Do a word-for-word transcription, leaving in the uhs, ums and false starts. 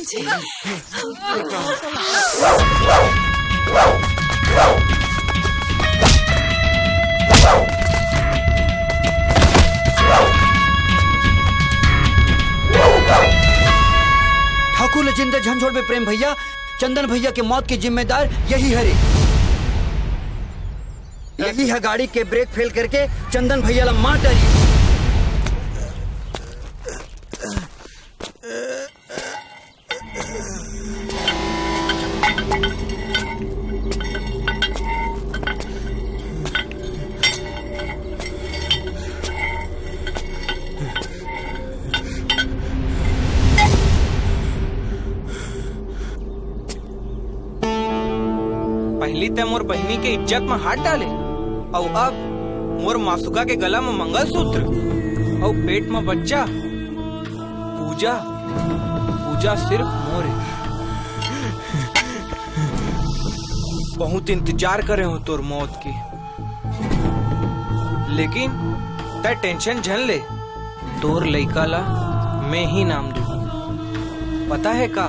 ठाकुर ल जिंदा झन छोड़बे प्रेम भैया, चंदन भैया के मौत के जिम्मेदार यही हरे। यही ह गाड़ी के ब्रेक फेल करके चंदन भैया ला मार डारी। पहली तै मोर बहिनी के इज्जत म हाथ डाले, अउ अब मोर मासुका के गला म मंगलसूत्र, अउ पेट म बच्चा। पूजा, पूजा सिर्फ मोरे। बहुत इंतजार करे हो तोर मौत के, लेकिन तै टेंशन झन ले। तोर लइका ला मैं ही नाम दूँ। पता है का,